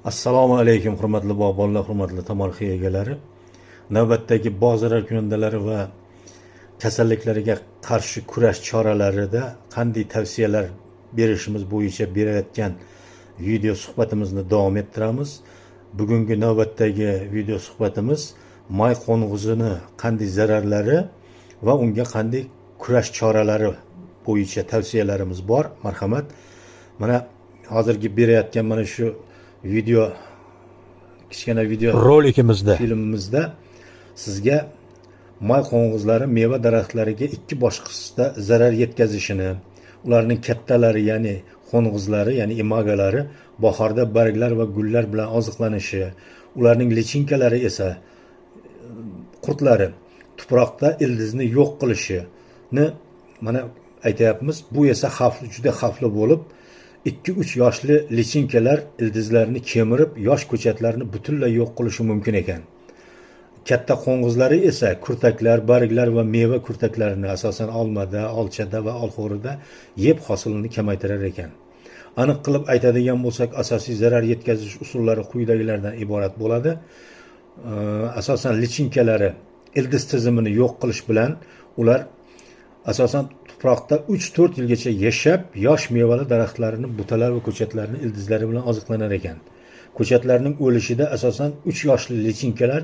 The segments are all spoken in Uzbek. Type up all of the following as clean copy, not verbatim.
Assalomu alaykum, hurmatli bog'bonlar, hurmatli tomorqa egalari. Navbatdagi bog' zararkunandalari va kasalliklariga qarshi kurash choralarida qanday tavsiyalar berishimiz bo'yicha berayotgan video suhbatimizni davom ettiramiz. Bugungi navbatdagi video suhbatimiz may qo'ng'izini qanday zararlari va unga qanday kurash choralari bo'yicha tavsiyalarimiz bor. Marhamat. Mana hozirgi berayotgan mana shu video, kichkina video rolikimizda filmimizda sizga may qo'ng'izlari meva daraxtlariga ikki bosqichda zarar yetkazishini, ularning kattalari, ya'ni qo'ng'izlari, ya'ni imagalari bahorda barglar va gullar bilan oziqlanishi, ularning lichinkalari esa, qurtlari tuproqda ildizni yo'q qilishini mana aytyapmiz. Bu esa xavfli, juda xavfli bo'lib, 2-3 yoshli lichinkalar ildizlarni kemirib, yosh ko'chatlarni butunlay yo'q qilishi mumkin ekan. Katta qo'ng'izlari esa kurtaklar, barglar va meva kurtaklarini, asosan olmada, olchada va olxo'rida yeb, hosilini kamaytirar ekan. Aniq qilib aytadigan bo'lsak, asosiy zarar yetkazish usullari quyidagilardan iborat bo'ladi. Asosan lichinkalari ildiz tizimini yo'q qilish bilan ular asosan tuproqda 3-4 yilgacha yashab, yosh mevali daraxtlarni, butalar va ko'chatlarni ildizlari bilan oziqlanar ekan. Ko'chatlarning o'lishida asosan 3 yoshli lichinkalar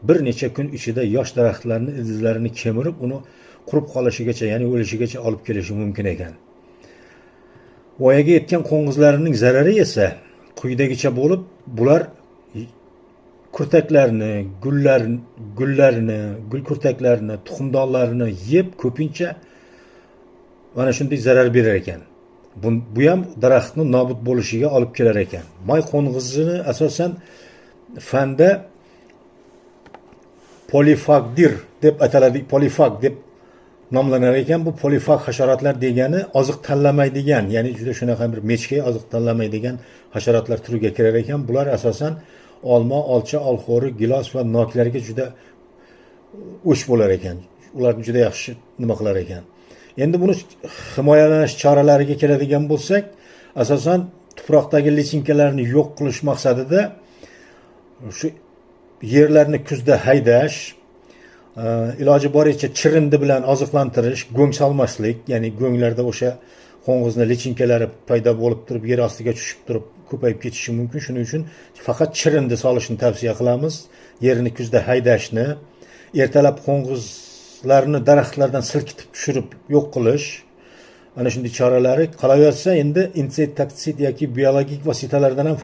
bir necha kun ichida yosh daraxtlarni ildizlarini kemirib, uni qurib qolishigacha, ya'ni o'lishigacha olib kelishi mumkin ekan. Voyaga yetgan qo'ng'izlarning zarari esa quyidagicha bo'lib, bular kurtaklarni, gullar, gullarni, gul kurtaklarini, tuxumdonlarini yeb, ko'pincha mana shunday zarar berar ekan. Bu ham daraxtni nobud bo'lishiga olib kelar ekan. May qo'ng'izini asosan fanda polifagdir deb ataladi, polifag deb nomlanar ekan. Bu polifag hasharotlar degani oziq tanlamaydigan, ya'ni juda shunaqa bir mechkay, oziq tanlamaydigan hasharotlar turiga kirar ekan. Bular asosan olma, olcha, olxo'ri, gilos va noklarga juda o'ch bo'lar ekan, ularni juda yaxshi nima qilar ekan. Endi buni himoyalanish choralariga keladigan bo'lsak, asosan tuproqdagi lichinkalarni yo'q qilish maqsadida shu yerlarni kuzda haydash, iloji boricha chirindi bilan oziqlantirish, go'ng solmaslik, ya'ni go'nglarda o'sha qo'ng'izni lichinkalari paydo bo'lib turib, yer ostiga tushib turib ko'payib ketishi mumkin. Shuning uchun faqat chirindi solishni tavsiya qilamiz. Yerini kuzda haydashni, ertalab qo'ng'izlarni daraxtlardan silkitib tushirib yo'q qilish, ana shunday choralari. Qolaversa, endi insektiksid yoki biologik vositalardan ham